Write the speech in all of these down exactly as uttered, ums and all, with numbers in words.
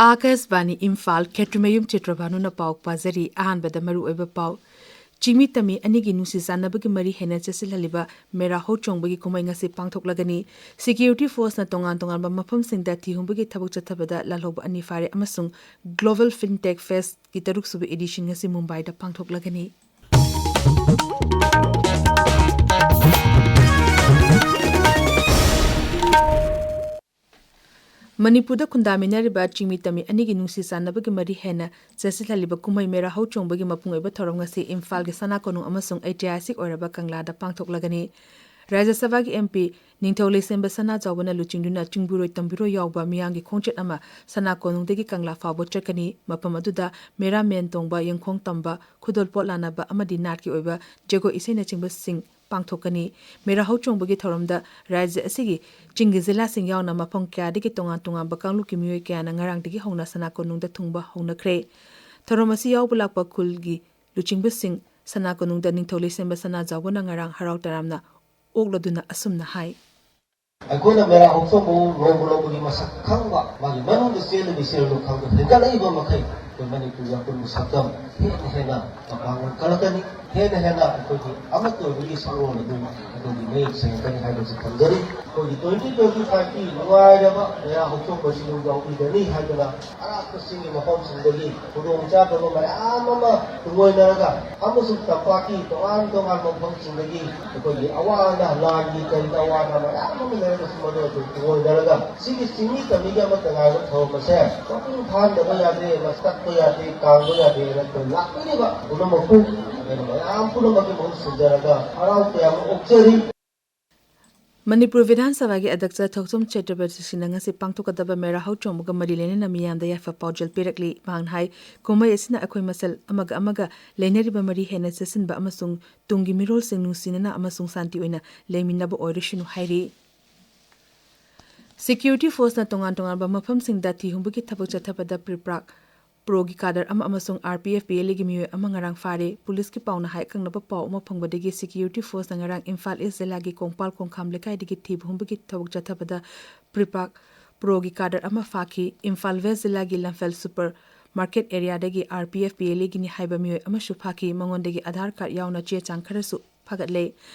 ꯑꯥꯀꯥꯁꯕꯥꯅꯤ ꯏꯝꯐꯥꯜ, ꯈꯦꯇ꯭ꯔꯤꯃꯌꯨꯝ ꯆꯤꯇ꯭ꯔꯚꯥꯅꯨꯅ ꯄꯥꯎ ꯄꯥꯖꯔꯤ꯫ ꯑꯍꯥꯟꯕꯗ ꯃꯔꯨꯑꯣꯏꯕ ꯄꯥꯎ꯫ ꯆꯤꯡꯃꯤ ꯇꯝꯃꯤ ꯑꯅꯤꯒꯤ ꯅꯨꯡꯁꯤ ꯆꯥꯟꯅꯕꯒꯤ ꯃꯔꯤ ꯍꯦꯟꯅ ꯆꯦꯠꯁꯤꯜꯍꯜꯂꯤꯕ ꯃꯦꯔꯥ ꯍꯧꯆꯣꯡꯕꯒꯤ ꯀꯨꯝꯍꯩ ꯉꯁꯤ ꯄꯥꯡꯊꯣꯛꯂꯒꯅꯤ꯫ ꯁꯦꯀ꯭ꯌꯨꯔꯤꯇꯤ ꯐꯣꯔꯁꯅ ꯇꯣꯉꯥꯟ ꯇꯣꯉꯥꯟꯕ ꯃꯐꯝꯁꯤꯡꯗ ꯊꯤ ꯍꯨꯝꯕꯒꯤ ꯊꯕꯛ ꯆꯠꯊꯕꯗ ꯂꯥꯜꯍꯧꯕ ꯑꯅꯤ ꯐꯥꯔꯦ ꯑꯃꯁꯨꯡ ꯒ꯭ꯂꯣꯕꯦꯜ ꯐꯤꯟꯇꯦꯛ ꯐꯦꯁꯀꯤ ꯇꯔꯨꯛꯁꯨꯕ ꯏꯗꯤꯁꯟ ꯉꯁꯤ ꯃꯨꯝꯕꯥꯏꯗ ꯄꯥꯡꯊꯣꯛꯂꯒꯅꯤ꯫ ꯃꯅꯤꯄꯨꯔꯗ ꯈꯨꯟꯗꯥꯃꯤꯟꯅꯔꯤꯕ ꯆꯤꯡꯃꯤ ꯇꯝꯃꯤ ꯑꯅꯤꯒꯤ ꯅꯨꯡꯁꯤ ꯆꯥꯟꯅꯕꯒꯤ ꯃꯔꯤ ꯍꯦꯟꯅ ꯆꯦꯠꯁꯤꯜꯍꯜꯂꯤꯕ ꯀꯨꯝꯍꯩ ꯃꯦꯔꯥ ꯍꯧꯆꯣꯡꯕꯒꯤ ꯃꯄꯨꯡ ꯑꯣꯏꯕ ꯊꯧꯔꯝ ꯉꯁꯤ ꯏꯝꯐꯥꯜꯒꯤ ꯁꯅꯥ ꯀꯣꯅꯨꯡ ꯑꯃꯁꯨꯡ ꯑꯩꯇꯤꯍꯥꯁꯤꯛ ꯑꯣꯏꯔꯕ ꯀꯪꯂꯥꯗ ꯄꯥꯡꯊꯣꯛꯂꯒꯅꯤ꯫ ꯔꯥꯖ꯭ꯌ ꯁꯚꯥꯒꯤ ꯑꯦꯝ ꯄꯤ ꯅꯤꯡꯊꯧ ꯂꯩꯁꯦꯝꯕ ꯁꯅꯥꯖꯥꯎꯕꯅ ꯂꯨꯆꯤꯡꯗꯨꯅ ꯆꯤꯡꯕꯨꯔꯣꯏ ꯇꯝꯕꯤꯔꯣꯏ ꯌꯥꯎꯕ ꯃꯤꯌꯥꯝꯒꯤ ꯈꯣꯡꯆꯠ ꯑꯃ ꯁꯅꯥ ꯀꯣꯅꯨꯡꯗꯒꯤ ꯀꯪꯂꯥ ꯐꯥꯎꯕ ꯆꯠꯀꯅꯤ꯫ ꯃꯐꯝ ꯑꯗꯨꯗ ꯃꯦꯔꯥ ꯃꯦꯟ ꯇꯣꯡꯕ, ꯌꯦꯡꯈꯣꯡ ꯇꯝꯕ, ꯈꯨꯗꯣꯜꯄꯣꯠ ꯂꯥꯟꯅꯕ ꯑꯃꯗꯤ ꯅꯥꯠꯀꯤ ꯑꯣꯏꯕ ꯖꯒꯣꯏ ꯏꯁꯩꯅꯆꯤꯡꯕꯁꯤꯡ ꯄꯥꯡꯊꯣꯛꯀꯅꯤ꯫ ꯃꯦꯔꯥ ꯍꯧꯆꯣꯡꯕꯒꯤ ꯊꯧꯔꯝꯗ ꯔꯥꯖ꯭ꯌ ꯑꯁꯤꯒꯤ ꯆꯤꯡꯒꯤ ꯖꯤꯂꯥꯁꯤꯡ ꯌꯥꯎꯅ ꯃꯐꯝ ꯀꯌꯥꯗꯒꯤ ꯇꯣꯉꯥꯟ ꯇꯣꯉꯥꯟꯕ ꯀꯥꯡꯂꯨꯞꯀꯤ ꯃꯤꯑꯣꯏ ꯀꯌꯥꯅ ꯉꯔꯥꯡꯗꯒꯤ ꯍꯧꯅ ꯁꯅꯥ ꯀꯣꯅꯨꯡꯗ ꯊꯨꯡꯕ ꯍꯧꯅꯈ꯭ꯔꯦ꯫ ꯊꯧꯔꯝ ꯑꯁꯤ ꯌꯥꯎꯕ ꯂꯥꯛꯄ ꯈꯨꯜꯒꯤ ꯂꯨꯆꯤꯡꯕꯁꯤꯡ ꯁꯅꯥ ꯀꯣꯅꯨꯡꯗ ꯅꯤꯡꯊꯧ ꯂꯩꯁꯦꯝꯕ ꯁꯅꯥꯖꯥꯎꯕꯅ ꯉꯔꯥꯡ ꯍꯔꯥꯎ ꯇꯔꯥꯝꯅ ꯑꯣꯛꯂꯗꯨꯅ ꯑꯁꯨꯝꯅ ꯍꯥꯏ꯫ ꯑꯩꯈꯣꯏꯅ ꯃꯦꯔꯥ ꯍꯧꯆꯣꯡꯕꯕꯨ ꯅꯣꯡꯃ ꯅꯣꯡꯃꯒꯤ ꯃꯁꯛ ꯈꯪꯕ, ꯃꯥꯒꯤ ꯃꯅꯨꯡꯗ ꯆꯦꯜꯂꯤꯕ ꯏꯆꯦꯜ ꯈꯪꯕ ꯍꯦꯟꯒꯠꯂꯛꯏꯕ ꯃꯈꯩ ꯑꯩꯈꯣꯏ ꯃꯅꯤꯄꯨꯔꯒꯤ ꯑꯄꯨꯟꯕ ꯁꯛꯇꯝ ꯍꯦꯟꯅ ꯍꯦꯟꯅ ꯃꯄꯥꯡꯒꯜ ꯀꯜꯂꯛꯀꯅꯤ, ꯍꯦꯟꯅ ꯍꯦꯟꯅ ꯑꯩꯈꯣꯏꯒꯤ ꯑꯃꯠꯇ ꯑꯣꯏꯕꯒꯤ ꯁꯛꯂꯣꯟ ꯑꯗꯨ ꯑꯩꯈꯣꯏꯒꯤ ꯃꯌꯦꯛ ꯁꯦꯡꯉꯛꯀꯅꯤ ꯍꯥꯏꯕꯁꯤ ꯊꯝꯖꯔꯤ꯫ ꯑꯩꯈꯣꯏꯒꯤ twenty twenty-fiveꯀꯤ ꯅꯨꯡꯉꯥꯏꯔꯕ ꯃꯦꯔꯥ ꯍꯧꯆꯣꯡꯕꯁꯤꯕꯨ ꯌꯥꯎꯕꯤꯒꯅꯤ ꯍꯥꯏꯗꯅ ꯑꯔꯥꯞꯄꯁꯤꯡꯒꯤ ꯃꯐꯝꯁꯤꯡꯗꯒꯤ ꯈꯨꯗꯣꯡꯆꯥꯗꯕ ꯃꯌꯥꯝ ꯑꯃ ꯇꯨꯡꯑꯣꯏꯅꯔꯒ ꯑꯃꯁꯨꯡ ꯇꯝꯄꯥꯛꯀꯤ ꯇꯣꯉꯥꯟ ꯇꯣꯉꯥꯟꯕ ꯃꯐꯝꯁꯤꯡꯗꯒꯤ ꯑꯩꯈꯣꯏꯒꯤ ꯑꯋꯥ ꯑꯅꯥ, ꯂꯥꯟꯒꯤ ꯀꯔꯤꯗ ꯑꯋꯥ ꯑꯅꯥ ꯃꯌꯥꯝ ꯑꯃ ꯂꯩꯔꯒꯁꯨ ꯃꯗꯨ ꯑꯗꯨꯝ ꯇꯨꯡꯑꯣꯏꯅꯔꯒ ꯁꯤꯒꯤ ꯆꯤꯡꯃꯤ ꯇꯝꯃꯤꯒꯤ ꯑꯃꯠꯇ ꯉꯥꯏꯕ ꯊꯧꯔꯝ ꯑꯁꯦ ꯃꯄꯨꯡ ꯐꯥꯍꯟꯗꯕ ꯌꯥꯗꯦ, ꯃꯁꯤ ꯇꯠꯄ ꯌꯥꯗꯦ, ꯀꯥꯡꯕ ꯌꯥꯗꯦꯅ ꯑꯩꯈꯣꯏ ꯂꯥꯛꯄꯤꯔꯤꯕ ꯄꯨꯝꯅꯃꯛꯄꯨ ꯑꯩꯈꯣꯏꯅ ꯃꯌꯥꯝ ꯄꯨꯝꯅꯃꯛꯀꯤ ꯃꯍꯨꯠ ꯁꯤꯟꯖꯔꯒ ꯍꯔꯥꯎ ꯇꯌꯥꯝꯕ ꯑꯣꯛꯆꯔꯤ꯫ ꯃꯅꯤꯄꯨꯔ ꯕꯤꯙꯥꯟ ꯁꯚꯥꯒꯤ ꯑꯗ꯭ꯌꯛꯁ ꯊꯣꯛꯆꯣꯝ ꯆꯇ꯭ꯔꯄꯇꯤ ꯁꯤꯡꯅ ꯉꯁꯤ ꯄꯥꯡꯊꯣꯛꯀꯗꯕ ꯃꯦꯔꯥ ꯍꯧꯆꯣꯡꯕꯒ ꯃꯔꯤ ꯂꯩꯅꯅ ꯃꯤꯌꯥꯝꯗ ꯌꯥꯏꯐ ꯄꯥꯎꯖꯦꯜ ꯄꯤꯔꯛꯂꯤ꯫ ꯃꯍꯥꯛꯅ ꯍꯥꯏ, ꯀꯨꯝꯍꯩ ꯑꯁꯤꯅ ꯑꯩꯈꯣꯏ ꯃꯁꯦꯜ ꯑꯃꯒ ꯑꯃꯒ ꯂꯩꯅꯔꯤꯕ ꯃꯔꯤ ꯍꯦꯟꯅ ꯆꯦꯠꯁꯤꯟꯕ ꯑꯃꯁꯨꯡ ꯇꯨꯡꯒꯤ ꯃꯤꯔꯣꯜꯁꯤꯡ ꯅꯨꯡꯁꯤꯅꯅ ꯑꯃꯁꯨꯡ ꯁꯥꯟꯇꯤ ꯑꯣꯏꯅ ꯂꯩꯃꯤꯟꯅꯕ ꯑꯣꯏꯔꯁꯅꯨ ꯍꯥꯏꯔꯤ꯫ ꯁꯦꯀ꯭ꯌꯨꯔꯤꯇꯤ ꯐꯣꯔꯁꯅ ꯇꯣꯉꯥꯟ ꯇꯣꯉꯥꯟꯕ ꯃꯐꯝꯁꯤꯡꯗ ꯊꯤ ꯍꯨꯝꯕꯒꯤ ꯊꯕꯛ ꯆꯠꯊꯕꯗ ꯄ꯭ꯔꯤꯄ꯭ꯔꯥꯛ ꯄ꯭ꯔꯣꯒꯤ ꯀꯥꯗꯔ ꯑꯃ ꯑꯃꯁꯨꯡ R P F P L ꯑꯦꯒꯤ ꯃꯤꯑꯣꯏ ꯑꯃ ꯉꯔꯥꯡ ꯐꯥꯔꯦ꯫ ꯄꯨꯂꯤꯁꯀꯤ ꯄꯥꯎꯅ ꯍꯥꯏ, ꯑꯀꯛꯅꯕ ꯄꯥꯎ ꯑꯃ ꯐꯪꯕꯗꯒꯤ ꯁꯦꯀ꯭ꯌꯨꯔꯤꯇꯤ ꯐꯣꯔꯁꯅ ꯉꯔꯥꯡ ꯏꯝꯐꯥꯜ ꯏꯁ ꯖꯤꯂꯥꯒꯤ ꯀꯣꯡꯄꯥꯜ ꯈꯣꯡꯈꯥꯝ ꯂꯩꯀꯥꯏꯗꯒꯤ ꯊꯤꯕ ꯍꯨꯝꯕꯒꯤ ꯊꯕꯛ ꯆꯠꯊꯕꯗ ꯄ꯭ꯔꯤꯄ꯭ꯔꯥꯛ ꯄ꯭ꯔꯣꯒꯤ ꯀꯥꯗꯔ ꯑꯃ ꯐꯥꯈꯤ꯫ ꯏꯝꯐꯥꯜ ꯋꯦꯁ ꯖꯤꯂꯥꯒꯤ ꯂꯝꯐꯦꯜ ꯁꯨꯄꯔ ꯃꯥꯔꯀꯦꯠ ꯑꯦꯔꯤꯌꯥꯗꯒꯤ R P F P L ꯑꯦꯒꯤꯅꯤ ꯍꯥꯏꯕ ꯃꯤꯑꯣꯏ ꯑꯃꯁꯨ ꯐꯥꯈꯤ꯫ ꯃꯉꯣꯟꯗꯒꯤ ꯑꯙꯥꯔ ꯀꯥꯔꯗ ꯌꯥꯎꯅ ꯆꯦ ꯆꯥꯡ ꯈꯔꯁꯨ ꯐꯥꯒꯠꯂꯦ꯫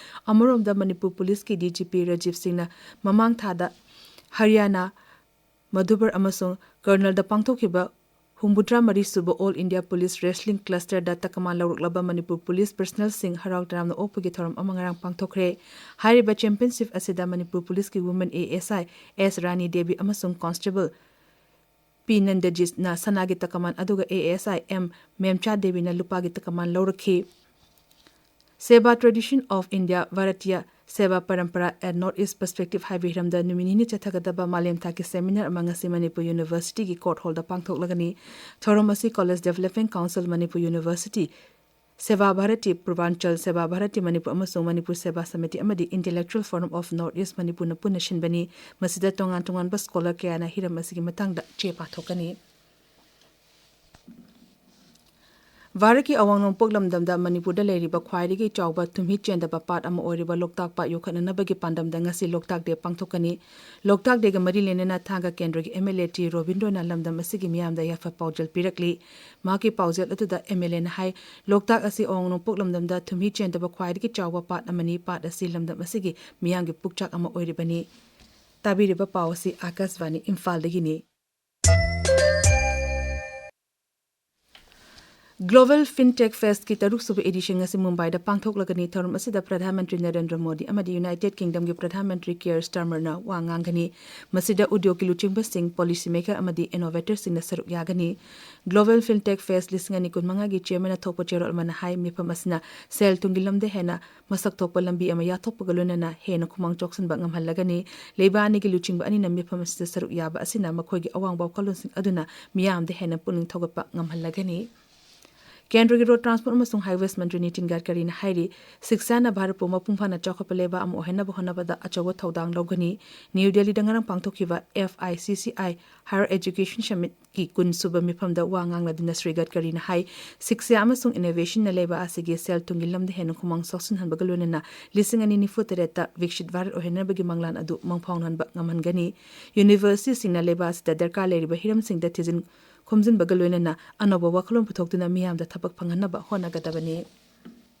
ꯑꯃꯔꯣꯝꯗ ꯃꯅꯤꯄꯨꯔ ꯄꯨꯂꯤꯁꯀꯤ ꯗꯤ ꯖꯤ ꯄꯤ ꯔꯥꯖꯤꯕ ꯁꯤꯡꯅ ꯃꯃꯥꯡ ꯊꯥꯗ ꯍꯔꯤꯌꯥꯅꯥ, ꯃꯙꯨꯕꯔ ꯑꯃꯁꯨꯡ ꯀꯔꯅꯜꯗ ꯄꯥꯡꯊꯣꯛꯈꯤꯕ ꯍꯨꯝꯐꯨꯇꯔꯥ ꯃꯔꯤ ꯁꯨꯕ ꯑꯣꯜ ꯏꯟꯗꯤꯌꯥ ꯄꯨꯂꯤꯁ ꯔꯦꯁꯂꯤꯡ ꯀ꯭ꯂꯁꯇꯔꯗ ꯇꯀꯃꯥꯟ ꯂꯧꯔꯛꯂꯕ ꯃꯅꯤꯄꯨꯔ ꯄꯨꯂꯤꯁ ꯄꯔꯁꯅꯦꯜꯁꯤꯡ ꯍꯔꯥꯎ ꯇꯌꯥꯝꯅ ꯑꯣꯛꯄꯒꯤ ꯊꯧꯔꯝ ꯑꯃ ꯉꯔꯥꯡ ꯄꯥꯡꯊꯣꯛꯈ꯭ꯔꯦ꯫ ꯍꯥꯏꯔꯤꯕ ꯆꯦꯝꯄꯤꯌꯟꯁꯤꯞ ꯑꯁꯤꯗ ꯃꯅꯤꯄꯨꯔ ꯄꯨꯂꯤꯁꯀꯤ ꯋꯨꯃꯦꯟ ꯑꯦ ꯑꯦꯁ ꯑꯥꯏ ꯑꯦꯁ ꯔꯥꯅꯤ ꯗꯦꯕꯤ ꯑꯃꯁꯨꯡ ꯀꯣꯟꯁꯇꯦꯕꯜ ꯄꯤ ꯅꯟꯗꯖꯤꯠꯅ ꯁꯅꯥꯒꯤ ꯇꯀꯃꯥꯟ, ꯑꯗꯨꯒ A S I M Memcha ꯗꯦꯕꯤꯅ ꯂꯨꯄꯥꯒꯤ ꯇꯀꯃꯥꯟ ꯂꯧꯔꯛꯈꯤ꯫ Seva Tradition of India, Bharatiya Seva Parampara and North East Perspective ꯍꯥꯏꯕ ꯍꯤꯔꯝꯗ ꯅꯨꯃꯤꯠ ꯅꯤꯅꯤ ꯆꯠꯊꯒꯗꯕ ꯃꯥꯂꯦꯝ ꯊꯥꯛꯀꯤ ꯁꯦꯃꯤꯅꯥꯔ ꯑꯃ ꯉꯁꯤ ꯃꯅꯤꯄꯨꯔ ꯌꯨꯅꯤꯚꯔꯁꯤꯇꯤꯒꯤ ꯀꯣꯔꯠ ꯍꯣꯜꯗ ꯄꯥꯡꯊꯣꯛꯂꯒꯅꯤ꯫ ꯊꯧꯔꯝ ꯑꯁꯤ college development council Manipur university, ꯁꯦꯕꯥ ꯚꯥꯔꯇꯤ ꯄꯨꯔꯕꯥꯟꯆꯜ ꯁꯦꯕꯥ ꯚꯥꯔꯇꯤ ꯃꯅꯤꯄꯨꯔ ꯑꯃꯁꯨꯡ ꯃꯅꯤꯄꯨꯔ ꯁꯦꯕꯥ ꯁꯃꯤꯇꯤ ꯑꯃꯗꯤ Intellectual Forum of North East ꯃꯅꯤꯄꯨꯔꯅ ꯄꯨꯟꯅ ꯁꯤꯟꯕꯅꯤ꯫ ꯃꯁꯤꯗ ꯇꯣꯉꯥꯟ ꯇꯣꯉꯥꯟꯕ ꯁ꯭ꯀꯣꯂꯔ ꯀꯌꯥꯅ ꯍꯤꯔꯝ ꯑꯁꯤꯒꯤ ꯃꯇꯥꯡꯗ ꯆꯦ ꯄꯥꯊꯣꯛꯀꯅꯤ꯫ ꯚꯥꯔꯠꯀꯤ ꯑꯋꯥꯡ ꯅꯣꯡꯄꯣꯛ ꯂꯝꯗꯝꯗ ꯃꯅꯤꯄꯨꯔꯗ ꯂꯩꯔꯤꯕ ꯈ꯭ꯋꯥꯏꯗꯒꯤ ꯆꯥꯎꯕ ꯊꯨꯝꯍꯤ ꯆꯦꯟꯗꯕ ꯄꯥꯠ ꯑꯃ ꯑꯣꯏꯔꯤꯕ ꯂꯣꯛꯇꯥꯛ ꯄꯥꯠ ꯌꯣꯛꯈꯠꯅꯅꯕꯒꯤ ꯄꯥꯟꯗꯝꯗ ꯉꯁꯤ ꯂꯣꯛꯇꯥꯛ ꯗꯦ ꯄꯥꯡꯊꯣꯛꯀꯅꯤ꯫ ꯂꯣꯛꯇꯥꯛ ꯗꯦꯒ ꯃꯔꯤ ꯂꯩꯅꯅ ꯊꯥꯡꯒ ꯀꯦꯟꯗ꯭ꯔꯒꯤ ꯑꯦꯝ ꯑꯦꯜ ꯑꯦ ꯇꯤ ꯔꯣꯕꯤꯟꯗ꯭ꯔꯣꯅ ꯂꯝꯗꯝ ꯑꯁꯤꯒꯤ ꯃꯤꯌꯥꯝꯗ ꯌꯥꯏꯐ ꯄꯥꯎꯖꯦꯜ ꯄꯤꯔꯛꯂꯤ꯫ ꯃꯍꯥꯛꯀꯤ ꯄꯥꯎꯖꯦꯜ ꯑꯗꯨꯗ ꯑꯦꯝ ꯑꯦꯜ ꯑꯦꯅ ꯍꯥꯏ, ꯂꯣꯛꯇꯥꯛ ꯑꯁꯤ ꯑꯋꯥꯡ ꯅꯣꯡꯄꯣꯛ ꯂꯝꯗꯝꯗ ꯊꯨꯝꯍꯤ ꯆꯦꯟꯗꯕ ꯈ꯭ꯋꯥꯏꯗꯒꯤ ꯆꯥꯎꯕ ꯄꯥꯠ ꯑꯃꯅꯤ꯫ ꯄꯥꯠ ꯑꯁꯤ ꯂꯝꯗꯝ ꯑꯁꯤꯒꯤ ꯃꯤꯌꯥꯝꯒꯤ ꯄꯨꯛꯆꯥꯛ ꯑꯃ ꯑꯣꯏꯔꯤꯕꯅꯤ꯫ ꯇꯥꯕꯤꯔꯤꯕ ꯄꯥꯎ ꯑꯁꯤ ꯑꯥꯀꯥꯁꯕꯥꯅꯤ ꯏꯝꯐꯥꯜꯗꯒꯤꯅꯤ꯫ Global FinTech Festꯀꯤ ꯇꯔꯨꯛꯁꯨꯕ edition ꯉꯁꯤ ꯃꯨꯝꯕꯥꯏꯗ ꯄꯥꯡꯊꯣꯛꯂꯒꯅꯤ꯫ ꯊꯧꯔꯝ ꯑꯁꯤꯗ ꯄ꯭ꯔꯙꯥꯟ ꯃꯟꯇ꯭ꯔꯤ ꯅꯔꯦꯟꯗ꯭ꯔ ꯃꯣꯗꯤ ꯑꯃꯗꯤ ꯌꯨꯅꯥꯏꯇꯦꯗ ꯀꯤꯡꯗꯝꯒꯤ ꯄ꯭ꯔꯙꯥꯟ ꯃꯟꯇ꯭ꯔꯤ ꯀꯤꯌꯔ ꯁ꯭ꯇꯥꯔꯃꯔꯅ ꯋꯥ ꯉꯥꯡꯒꯅꯤ꯫ ꯃꯁꯤꯗ ꯎꯗ꯭ꯌꯣꯒꯀꯤ ꯂꯨꯆꯤꯡꯕꯁꯤꯡ, ꯄꯣꯂꯤꯁꯤ ꯃꯦꯀꯔ ꯑꯃꯗꯤ ꯏꯅꯣꯚꯦꯇꯔꯁꯤꯡꯅ ꯁꯔꯨꯛ ꯌꯥꯒꯅꯤ꯫ Global FinTech Fest ꯂꯤꯁꯤꯡ ꯑꯅꯤ ꯀꯨꯟꯃꯉꯥꯒꯤ ꯆꯦꯌꯔꯃꯦꯟꯅ ꯊꯣꯛꯄ ꯆꯦꯔꯣꯜ ꯑꯃꯅ ꯍꯥꯏ, ꯃꯤꯐꯝ ꯑꯁꯤꯅ ꯁꯦꯜ ꯊꯨꯝꯒꯤ ꯂꯝꯗ ꯍꯦꯟꯅ ꯃꯁꯛ ꯊꯣꯛꯄ ꯂꯝꯕꯤ ꯑꯃ ꯌꯥꯊꯣꯛꯄꯒ ꯂꯣꯏꯅꯅ ꯍꯦꯟꯅ ꯈꯨꯃꯥꯡ ꯆꯥꯎꯁꯤꯟꯕ ꯉꯝꯍꯜꯂꯒꯅꯤ꯫ ꯂꯩꯕꯥꯛ ꯑꯅꯤꯒꯤ ꯂꯨꯆꯤꯡꯕ ꯑꯅꯤꯅ ꯃꯤꯐꯝ ꯑꯁꯤꯗ ꯁꯔꯨꯛ ꯌꯥꯕ ꯑꯁꯤꯅ ꯃꯈꯣꯏꯒꯤ ꯑꯋꯥꯡꯕ ꯋꯥꯈꯜꯂꯣꯟꯁꯤꯡ ꯑꯗꯨꯅ ꯃꯤꯌꯥꯝꯗ ꯍꯦꯟꯅ ꯄꯨꯛꯅꯤꯡ ꯊꯧꯒꯠꯄ ꯉꯝꯍꯜꯂꯒꯅꯤ꯫ ꯀꯦꯟꯗ꯭ꯔꯒꯤ ꯔꯣꯗ ꯇ꯭ꯔꯥꯟꯁꯄꯣꯔꯠ ꯑꯃꯁꯨꯡ ꯍꯥꯏꯋꯦꯁ ꯃꯟꯇ꯭ꯔꯤ ꯅꯤꯇꯤꯟ ꯒꯗꯀꯔꯤꯅ ꯍꯥꯏꯔꯤ, ꯁꯤꯛꯁꯥꯅ ꯚꯥꯔꯠꯄꯨ ꯃꯄꯨꯡ ꯐꯥꯅ ꯆꯥꯎꯈꯠꯄ ꯂꯩꯕꯥꯛ ꯑꯃ ꯑꯣꯏꯍꯟꯅꯕ ꯍꯣꯠꯅꯕꯗ ꯑꯆꯧꯕ ꯊꯧꯗꯥꯡ ꯂꯧꯒꯅꯤ꯫ ꯅ꯭ꯌꯨ ꯗꯦꯜꯂꯤꯗ ꯉꯔꯥꯡ ꯄꯥꯡꯊꯣꯛꯈꯤꯕ F I C C I Higher Education Summitꯀꯤ ꯀꯨꯟ ꯁꯨꯕ ꯃꯤꯐꯝꯗ ꯋꯥ ꯉꯥꯡꯂꯗꯨꯅ ꯁ꯭ꯔꯤ ꯒꯗꯀꯔꯤꯅ ꯍꯥꯏ, ꯁꯤꯛꯁꯥ ꯑꯃꯁꯨꯡ ꯏꯅꯣꯚꯦꯁꯟꯅ ꯂꯩꯕꯥꯛ ꯑꯁꯤꯒꯤ ꯁꯦꯜ ꯊꯨꯝꯒꯤ ꯂꯝꯗ ꯍꯦꯟꯅ ꯈꯨꯃꯥꯡ ꯆꯥꯎꯁꯤꯟꯍꯟꯕꯒ ꯂꯣꯏꯅꯅ ꯂꯤꯁꯤꯡ ꯑꯅꯤ ꯅꯤꯐꯨ ꯇꯔꯦꯠꯇ ꯕꯤꯛꯁꯤꯠ ꯚꯥꯔꯠ ꯑꯣꯏꯍꯟꯅꯕꯒꯤ ꯃꯪꯂꯥꯟ ꯑꯗꯨ ꯃꯪꯐꯥꯎꯅꯍꯟꯕ ꯉꯝꯍꯟꯒꯅꯤ꯫ ꯌꯨꯅꯤꯚꯔꯁꯤꯇꯤꯁꯤꯡꯅ ꯂꯩꯕꯥꯛ ꯑꯁꯤꯗ ꯗꯔꯀꯥꯔ ꯂꯩꯔꯤꯕ ꯍꯤꯔꯝꯁꯤꯡꯗ ꯊꯤꯖꯤꯟ ꯈꯣꯝꯖꯤꯟꯕꯒ ꯂꯣꯏꯅꯅ ꯑꯅꯧꯕ ꯋꯥꯈꯜꯂꯣꯟ ꯄꯨꯊꯣꯛꯇꯨꯅ ꯃꯤꯌꯥꯝꯗ ꯊꯕꯛ ꯐꯪꯍꯟꯅꯕ ꯍꯣꯠꯅꯒꯗꯕꯅꯤ꯫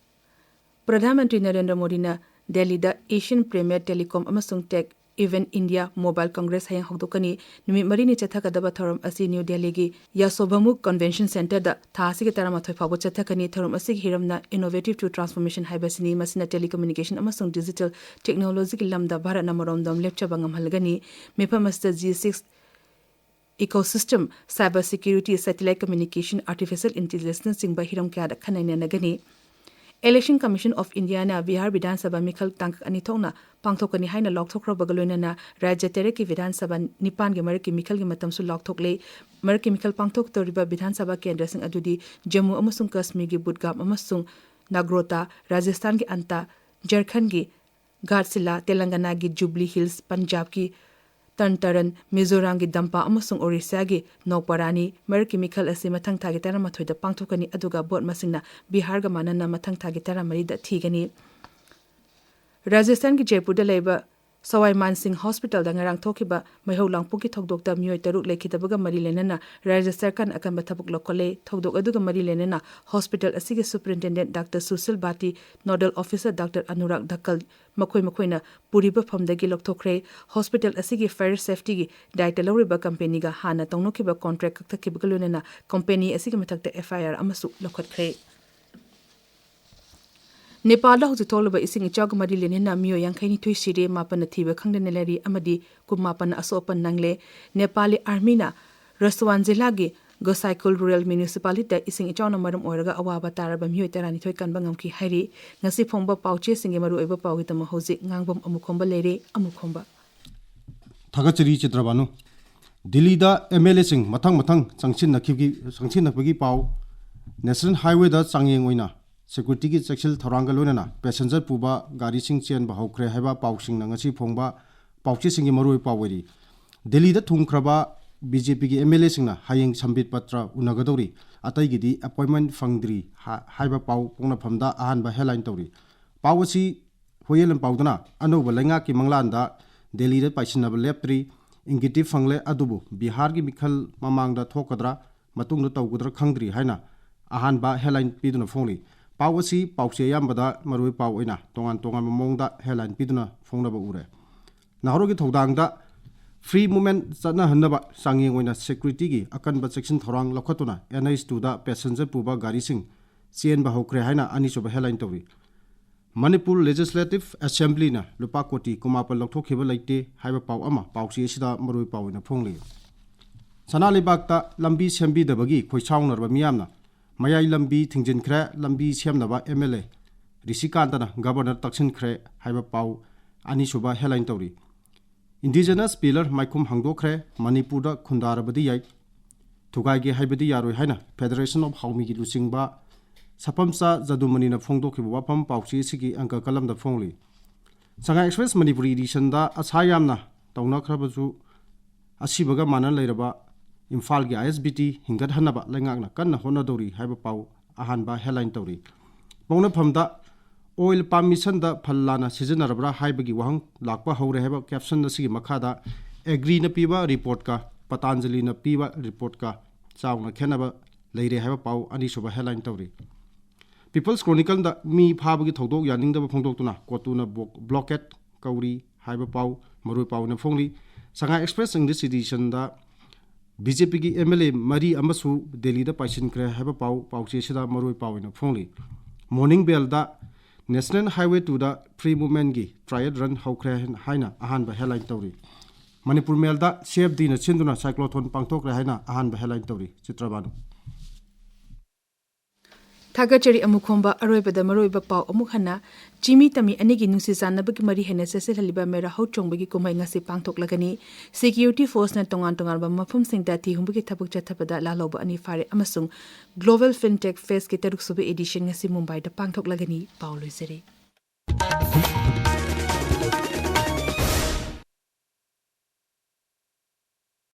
ꯄ꯭ꯔꯙꯥꯟ ꯃꯟꯇ꯭ꯔꯤ ꯅꯔꯦꯟꯗ꯭ꯔ ꯃꯣꯗꯤꯅ ꯗꯦꯜꯂꯤꯗ Asian Premier Telecom ꯑꯃꯁꯨꯡ Tech Event India Mobile Congress ꯍꯌꯦꯡ ꯍꯧꯗꯣꯛꯀꯅꯤ꯫ ꯅꯨꯃꯤꯠ ꯃꯔꯤꯅꯤ ꯆꯠꯊꯒꯗꯕ ꯊꯧꯔꯝ ꯑꯁꯤ ꯅ꯭ꯌꯨ ꯗꯦꯜꯂꯤꯒꯤ ꯌꯥꯁꯣꯚꯥꯃꯨꯈ Convention Centreꯗ ꯊꯥ ꯑꯁꯤꯒꯤ ꯇꯔꯥꯃꯥꯊꯣꯏ ꯐꯥꯎꯕ ꯆꯠꯊꯒꯅꯤ꯫ ꯊꯧꯔꯝ ꯑꯁꯤꯒꯤ ꯍꯤꯔꯝꯅ Innovative to Transformation ꯍꯥꯏꯕꯁꯤꯅꯤ꯫ ꯃꯁꯤꯅ telecommunication ꯑꯃꯁꯨꯡ digital technologyꯒꯤ ꯂꯝꯗ ꯚꯥꯔꯠꯅ ꯃꯔꯣꯝꯗꯣꯝ ꯂꯦꯞꯆꯕ ꯉꯝꯍꯜꯒꯅꯤ꯫ ꯃꯤꯐꯝ ꯑꯁꯤꯗ G six ecosystem, cyber security, satellite communication, artificial intelligenceꯅꯆꯤꯡꯕ ꯍꯤꯔꯝ ꯀꯌꯥꯗ ꯈꯟꯅ ꯅꯩꯅꯒꯅꯤ꯫ Election Commission of Indiaꯅ ꯕꯤꯍꯥꯔ ꯕꯤꯙꯥꯟ ꯁꯚꯥ ꯃꯤꯈꯜ ꯇꯥꯡꯀꯛ ꯑꯅꯤ ꯊꯣꯛꯅ ꯄꯥꯡꯊꯣꯛꯀꯅꯤ ꯍꯥꯏꯅ ꯂꯥꯎꯊꯣꯛꯈ꯭ꯔꯕꯒ ꯂꯣꯏꯅꯅ ꯔꯥꯖ꯭ꯌ ꯇꯔꯦꯠꯀꯤ ꯕꯤꯙꯥꯟ ꯁꯚꯥ ꯅꯤꯄꯥꯟꯒꯤ ꯃꯔꯛꯀꯤ ꯃꯤꯈꯜꯒꯤ ꯃꯇꯝꯁꯨ ꯂꯥꯎꯊꯣꯛꯂꯦ꯫ ꯃꯔꯛꯀꯤ ꯃꯤꯈꯜ ꯄꯥꯡꯊꯣꯛꯇꯧꯔꯤꯕ ꯕꯤꯙꯥꯟ ꯁꯚꯥ ꯀꯦꯟꯗ꯭ꯔꯁꯤꯡ ꯑꯗꯨꯗꯤ ꯖꯝꯃꯨ ꯑꯃꯁꯨꯡ ꯀꯥꯁꯃꯤꯔꯒꯤ ꯕꯨꯗꯒꯥꯝ ꯑꯃꯁꯨꯡ ꯅꯥꯒ꯭ꯔꯣꯇꯥ, ꯔꯥꯖꯁꯊꯥꯟꯒꯤ ꯑꯟꯇꯥ, ꯖꯔꯈꯟꯒꯤ ꯘꯥꯠꯁꯤꯂꯥ, ꯇꯦꯂꯪꯒꯅꯥꯒꯤ ꯖꯨꯕꯂꯤ ꯍꯤꯜꯁ, ꯄꯟꯖꯥꯕꯀꯤ ꯇꯔꯟ ꯇꯔꯟ, ꯃꯤꯖꯣꯔꯥꯝꯒꯤ ꯗꯝꯄꯥ ꯑꯃꯁꯨꯡ ꯑꯣꯔꯤꯁꯥꯒꯤ ꯅꯧꯄꯥꯔꯥꯅꯤ꯫ ꯃꯔꯛꯀꯤ ꯃꯤꯈꯜ ꯑꯁꯤ ꯃꯊꯪ ꯊꯥꯒꯤ ꯇꯔꯥꯃꯥꯊꯣꯏꯗ ꯄꯥꯡꯊꯣꯛꯀꯅꯤ, ꯑꯗꯨꯒ ꯚꯣꯠ ꯃꯁꯤꯡꯅ ꯕꯤꯍꯥꯔꯒ ꯃꯥꯟꯅꯅ ꯃꯊꯪ ꯊꯥꯒꯤ ꯇꯔꯥꯃꯔꯤꯗ ꯊꯤꯒꯅꯤ꯫ ꯔꯥꯖꯁꯊꯥꯟꯒꯤ ꯖꯩꯄꯨꯔꯗ ꯂꯩꯕ ꯁꯋꯥꯏ ꯃꯥꯟ ꯁꯤꯡ ꯍꯣꯁꯄꯤꯇꯥꯜꯗ ꯉꯔꯥꯡ ꯊꯣꯛꯈꯤꯕ ꯃꯩꯍꯧ ꯂꯥꯡꯄꯣꯛꯀꯤ ꯊꯧꯗꯣꯛꯇ ꯃꯤꯑꯣꯏ ꯇꯔꯨꯛ ꯂꯩꯈꯤꯗꯕꯒ ꯃꯔꯤ ꯂꯩꯅꯅ ꯔꯥꯖ꯭ꯌ ꯁꯔꯀꯥꯔꯅ ꯑꯀꯟꯕ ꯊꯕꯛ ꯂꯧꯈꯠꯂꯦ꯫ ꯊꯧꯗꯣꯛ ꯑꯗꯨꯒ ꯃꯔꯤ ꯂꯩꯅꯅ ꯍꯣꯁꯄꯤꯇꯥꯜ ꯑꯁꯤꯒꯤ superintendent doctor Sushil Bhati, nodal officer doctor Anurag Dhakal, ꯃꯈꯣꯏ ꯃꯈꯣꯏꯅ ꯄꯨꯔꯤꯕ ꯐꯝꯗꯒꯤ ꯂꯧꯊꯣꯛꯈ꯭ꯔꯦ꯫ ꯍꯣꯁꯄꯤꯇꯥꯜ ꯑꯁꯤꯒꯤ ꯐꯥꯌꯔ ꯁꯦꯐꯇꯤꯒꯤ ꯗꯥꯏꯇ ꯂꯧꯔꯤꯕ ꯀꯝꯄꯦꯅꯤꯒ ꯍꯥꯟꯅ ꯇꯧꯅꯈꯤꯕ ꯀꯣꯟꯇ꯭ꯔꯦꯛ ꯀꯛꯊꯠꯈꯤꯕꯒ ꯂꯣꯏꯅꯅ ꯀꯝꯄꯦꯅꯤ ꯑꯁꯤꯒꯤ ꯃꯊꯛꯇ F I R ꯑꯃꯁꯨ ꯂꯧꯈꯠꯈ꯭ꯔꯦ꯫ ꯅꯦꯄꯥꯜꯗ ꯍꯧꯖꯤꯛ ꯊꯣꯛꯂꯤꯕ ꯏꯁꯤꯡ ꯏꯆꯥꯎꯒ ꯃꯔꯤ ꯂꯩꯅꯅ ꯃꯤꯑꯣꯏ ꯌꯥꯡꯈꯩ ꯅꯤꯊꯣꯏ ꯁꯤꯔꯦ, ꯃꯥꯄꯟꯅ ꯊꯤꯕ ꯈꯪꯗꯅ ꯂꯩꯔꯤ ꯑꯃꯗꯤ ꯀꯨꯟꯃꯥꯄꯟꯅ ꯑꯁꯣꯛ ꯑꯄꯟ ꯅꯪꯂꯦ꯫ ꯅꯦꯄꯥꯂꯤ ꯑꯥꯔꯃꯤꯅ ꯔꯁꯋꯥꯟ ꯖꯤꯂꯥꯒꯤ ꯒꯣꯁꯥꯏꯈꯨꯜ ꯔꯨꯔꯦꯜ ꯃ꯭ꯌꯨꯅꯤꯁꯤꯄꯥꯂꯤꯇꯤꯗ ꯏꯁꯤꯡ ꯏꯆꯥꯎꯅ ꯃꯔꯝ ꯑꯣꯏꯔꯒ ꯑꯋꯥꯕ ꯇꯥꯔꯕ ꯃꯤꯑꯣꯏ ꯇꯔꯥꯅꯤꯊꯣꯏ ꯀꯟꯕ ꯉꯝꯈꯤ ꯍꯥꯏꯔꯤ꯫ ꯉꯁꯤ ꯐꯣꯡꯕ ꯄꯥꯎꯆꯦꯁꯤꯡꯒꯤ ꯃꯔꯨꯑꯣꯏꯕ ꯄꯥꯎꯒꯤꯗꯃꯛ ꯍꯧꯖꯤꯛ ꯉꯥꯡꯕꯝ ꯑꯃꯨꯈꯣꯝꯕ ꯂꯩꯔꯦ꯫ ꯑꯃꯨꯈꯣꯝꯕ꯫ ꯊꯥꯒꯠꯆꯔꯤ ꯆꯤꯇ꯭ꯔꯕꯥꯅꯨ꯫ ꯗꯤꯜꯂꯤꯗ M L Aꯁꯤꯡ ꯃꯊꯪ ꯃꯊꯪ ꯆꯪꯁꯤꯟꯅꯈꯤꯕꯒꯤ, ꯆꯪꯁꯤꯟꯅꯕꯒꯤ ꯄꯥꯎ National Highwayꯗ ꯆꯥꯡꯌꯦꯡ ꯑꯣꯏꯅ securityꯒꯤ ꯆꯦꯛꯁꯤꯜ ꯊꯧꯔꯥꯡꯒ ꯂꯣꯏꯅꯅ passenger ꯄꯨꯕ ꯒꯥꯔꯤꯁꯤꯡ ꯆꯦꯟꯕ ꯍꯧꯈ꯭ꯔꯦ ꯍꯥꯏꯕ ꯄꯥꯎꯁꯤꯡꯅ ꯉꯁꯤ ꯐꯣꯡꯕ ꯄꯥꯎꯆꯦꯁꯤꯡꯒꯤ ꯃꯔꯨꯑꯣꯏꯕ ꯄꯥꯎ ꯑꯣꯏꯔꯤ꯫ ꯗꯦꯜꯂꯤꯗ ꯊꯨꯡꯈ꯭ꯔꯕ BJPꯒꯤ MLAꯁꯤꯡꯅ ꯍꯌꯦꯡ ꯁꯝꯕꯤꯠ ꯄꯇ꯭ꯔ ꯎꯅꯒꯗꯧꯔꯤ, ꯑꯇꯩꯒꯤꯗꯤ appointment ꯐꯪꯗ꯭ꯔꯤ ꯍꯥ-, ꯍꯥꯏꯕ ꯄꯥꯎ ꯄꯣꯛꯅꯐꯝꯗ ꯑꯍꯥꯟꯕ headline ꯇꯧꯔꯤ꯫ ꯄꯥꯎ ꯑꯁꯤ ꯍꯣꯌꯦꯜ ꯂꯝꯄꯥꯎꯗꯅ ꯑꯅꯧꯕ ꯂꯩꯉꯥꯛꯀꯤ ꯃꯪꯂꯥꯟꯗ ꯗꯦꯜꯂꯤꯗ ꯄꯥꯏꯁꯤꯟꯅꯕ ꯂꯦꯞꯇ꯭ꯔꯤ, ꯏꯪꯒꯤꯠꯇꯤ ꯐꯪꯂꯦ, ꯑꯗꯨꯕꯨ ꯕꯤꯍꯥꯔꯒꯤ ꯃꯤꯈꯜ ꯃꯃꯥꯡꯗ ꯊꯣꯛꯀꯗ꯭ꯔꯥ, ꯃꯇꯨꯡꯗ ꯇꯧꯒꯗ꯭ꯔꯥ ꯈꯪꯗ꯭ꯔꯤ ꯍꯥꯏꯅ ꯑꯍꯥꯟꯕ headline ꯄꯤꯗꯨꯅ ꯐꯣꯡꯂꯤ꯫ ꯄꯥꯎ ꯑꯁꯤ ꯄꯥꯎꯆꯦ ꯑꯌꯥꯝꯕꯗ ꯃꯔꯨꯑꯣꯏ ꯄꯥꯎ ꯑꯣꯏꯅ ꯇꯣꯉꯥꯟ ꯇꯣꯉꯥꯟꯕ ꯃꯑꯣꯡꯗ headline ꯄꯤꯗꯨꯅ ꯐꯣꯡꯅꯕ ꯎꯔꯦ꯫ ꯅꯍꯥꯔꯣꯜꯒꯤ ꯊꯧꯗꯥꯡꯗ free movement ꯆꯠꯅꯍꯟꯅꯕ ꯆꯥꯡꯌꯦꯡ ꯑꯣꯏꯅ securityꯒꯤ ꯑꯀꯟꯕ ꯆꯦꯛꯁꯤꯟ ꯊꯧꯔꯥꯡ ꯂꯧꯈꯠꯇꯨꯅ NH twoꯗ passenger ꯄꯨꯕ ꯒꯥꯔꯤꯁꯤꯡ ꯆꯦꯟꯕ ꯍꯧꯈ꯭ꯔꯦ ꯍꯥꯏꯅ ꯑꯅꯤꯁꯨꯕ headline ꯇꯧꯔꯤ꯫ ꯃꯅꯤꯄꯨꯔ Legislative Assemblyꯅ ꯂꯨꯄꯥ ꯀꯣꯇꯤ ꯀꯨꯟꯃꯥꯄꯟ ꯂꯧꯊꯣꯛꯈꯤꯕ ꯂꯩꯇꯦ ꯍꯥꯏꯕ ꯄꯥꯎ ꯑꯃ ꯄꯥꯎꯆꯦ ꯑꯁꯤꯗ ꯃꯔꯨꯑꯣꯏ ꯄꯥꯎ ꯑꯣꯏꯅ ꯐꯣꯡꯂꯤ꯫ ꯁꯅꯥ ꯂꯩꯕꯥꯛꯇ ꯂꯝꯕꯤ ꯁꯦꯝꯕꯤꯗꯕꯒꯤ ꯈꯣꯏꯁꯥꯎꯅꯔꯕ ꯃꯤꯌꯥꯝꯅ ꯃꯌꯥꯏ ꯂꯝꯕꯤ ꯊꯤꯡꯖꯤꯟꯈ꯭ꯔꯦ, ꯂꯝꯕꯤ ꯁꯦꯝꯅꯕ MLA ꯔꯤꯁꯤꯀꯥꯟꯇꯅ Governor ꯇꯛꯁꯤꯟꯈ꯭ꯔꯦ ꯍꯥꯏꯕ ꯄꯥꯎ ꯑꯅꯤꯁꯨꯕ headline ꯇꯧꯔꯤ꯫ Indigenous Pillar ꯃꯥꯏꯈꯨꯝ ꯍꯥꯡꯗꯣꯛꯈ꯭ꯔꯦ, ꯃꯅꯤꯄꯨꯔꯗ ꯈꯨꯟꯗꯥꯔꯕꯗꯤ ꯌꯥꯏ, ꯊꯨꯒꯥꯏꯒꯦ ꯍꯥꯏꯕꯗꯤ ꯌꯥꯔꯣꯏ ꯍꯥꯏꯅ Federation of ꯍꯥꯎꯃꯤꯒꯤ ꯂꯨꯆꯤꯡꯕ ꯁꯄꯝꯆꯥ ꯖꯗꯨꯃꯅꯤꯅ ꯐꯣꯡꯗꯣꯛꯈꯤꯕ ꯋꯥꯐꯝ ꯄꯥꯎꯆꯦ ꯑꯁꯤꯒꯤ ꯑꯪꯀ ꯀꯂꯝꯗ ꯐꯣꯡꯂꯤ꯫ ꯁꯉꯥꯏ Express ꯃꯅꯤꯄꯨꯔꯤ editionꯗ ꯑꯁꯥ ꯌꯥꯝꯅ ꯇꯧꯅꯈ꯭ꯔꯕꯁꯨ ꯑꯁꯤꯕꯒ ꯃꯥꯟꯅ ꯂꯩꯔꯕ ꯏꯝꯐꯥꯜꯒꯤ ISBT ꯍꯤꯡꯒꯠꯍꯟꯅꯕ ꯂꯩꯉꯥꯛꯅ ꯀꯟꯅ ꯍꯣꯠꯅꯗꯧꯔꯤ ꯍꯥꯏꯕ ꯄꯥꯎ ꯑꯍꯥꯟꯕ headline ꯇꯧꯔꯤ꯫ ꯄꯣꯛꯅꯐꯝꯗ oil palm missionꯗ ꯐꯜ ꯂꯥꯟꯅ ꯁꯤꯖꯤꯟꯅꯔꯕ꯭ꯔꯥ ꯍꯥꯏꯕꯒꯤ ꯋꯥꯍꯪ ꯂꯥꯛꯄ ꯍꯧꯔꯦ ꯍꯥꯏꯕ caption ꯑꯁꯤꯒꯤ ꯃꯈꯥꯗ Agriꯅ ꯄꯤꯕ reportꯀ ꯄꯇꯥꯟꯖꯂꯤꯅ ꯄꯤꯕ reportꯀ ꯆꯥꯎꯅ ꯈꯦꯠꯅꯕ ꯂꯩꯔꯦ ꯍꯥꯏꯕ ꯄꯥꯎ ꯑꯅꯤꯁꯨꯕ headline ꯇꯧꯔꯤ꯫ People's Chronicleꯗ ꯃꯤ ꯐꯥꯕꯒꯤ ꯊꯧꯗꯣꯛ ꯌꯥꯅꯤꯡꯗꯕ ꯐꯣꯡꯗꯣꯛꯇꯨꯅ ꯀꯣꯇꯨꯅ ꯕꯣꯛ-, blockade ꯀꯧꯔꯤ ꯍꯥꯏꯕ ꯄꯥꯎ ꯃꯔꯨꯑꯣꯏ ꯄꯥꯎ ꯑꯣꯏꯅ ꯐꯣꯡꯂꯤ꯫ ꯁꯉꯥꯏ Express English editionꯗ BJPꯒꯤ MLA ꯃꯔꯤ ꯑꯃꯁꯨ ꯗꯦꯜꯂꯤꯗ ꯄꯥꯏꯁꯤꯟꯈ꯭ꯔꯦ ꯍꯥꯏꯕ ꯄꯥꯎ ꯄꯥꯎꯆꯦ ꯑꯁꯤꯗ ꯃꯔꯨꯑꯣꯏ ꯄꯥꯎ ꯑꯣꯏꯅ ꯐꯣꯡꯂꯤ꯫ Morning Mailꯗ National Highway twoꯗ free movementꯀꯤ trial run ꯍꯧꯈ꯭ꯔꯦ ꯍꯥꯏꯅ ꯑꯍꯥꯟꯕ headline ꯇꯧꯔꯤ꯫ ꯃꯅꯤꯄꯨꯔ Mailꯗ CFDꯅ ꯁꯤꯟꯗꯨꯅ cyclothon ꯄꯥꯡꯊꯣꯛꯈ꯭ꯔꯦ ꯍꯥꯏꯅ ꯑꯍꯥꯟꯕ headline ꯇꯧꯔꯤ꯫ ꯆꯤꯇ꯭ꯔꯕꯥꯅꯨ꯫ ꯊꯥꯒꯠꯆꯔꯤ ꯑꯃꯨꯛ ꯈꯣꯝꯕ꯫ ꯑꯔꯣꯏꯕꯗ ꯃꯔꯨꯑꯣꯏꯕ ꯄꯥꯎ ꯑꯃꯨꯛ ꯍꯟꯅ꯫ ꯆꯤꯃꯤ ꯇꯝꯃꯤ ꯑꯅꯤꯒꯤ ꯅꯨꯡꯁꯤ ꯆꯥꯟꯅꯕꯒꯤ ꯃꯔꯤ ꯍꯦꯟꯅ ꯆꯦꯠꯁꯤꯜꯍꯜꯂꯤꯕ ꯃꯦꯔꯥ ꯍꯧ ꯆꯣꯡꯕꯒꯤ ꯀꯨꯝꯍꯩ ꯉꯁꯤ ꯄꯥꯡꯊꯣꯛꯂꯒꯅꯤ꯫ ꯁꯦꯀ꯭ꯌꯨꯔꯤꯇꯤ ꯐꯣꯔꯁꯅ ꯇꯣꯉꯥꯟ ꯇꯣꯉꯥꯟꯕ ꯃꯐꯝꯁꯤꯡꯗ ꯊꯤꯍꯨꯝꯕꯒꯤ ꯊꯕꯛ ꯆꯠꯊꯕꯗ ꯂꯥꯜꯍꯧꯕ ꯑꯅꯤ ꯐꯥꯔꯦ ꯑꯃꯁꯨꯡ ꯒ꯭ꯂꯣꯕꯦꯜ ꯐꯤꯟꯇꯦꯛ ꯐꯦꯁꯀꯤ ꯇꯔꯨꯛꯁꯨꯕ ꯑꯦꯗꯤꯁꯟ ꯉꯁꯤ ꯃꯨꯝꯕꯥꯏꯗ ꯄꯥꯡꯊꯣꯛꯂꯒꯅꯤ꯫ ꯄꯥꯎ ꯂꯣꯏꯖꯔꯦ꯫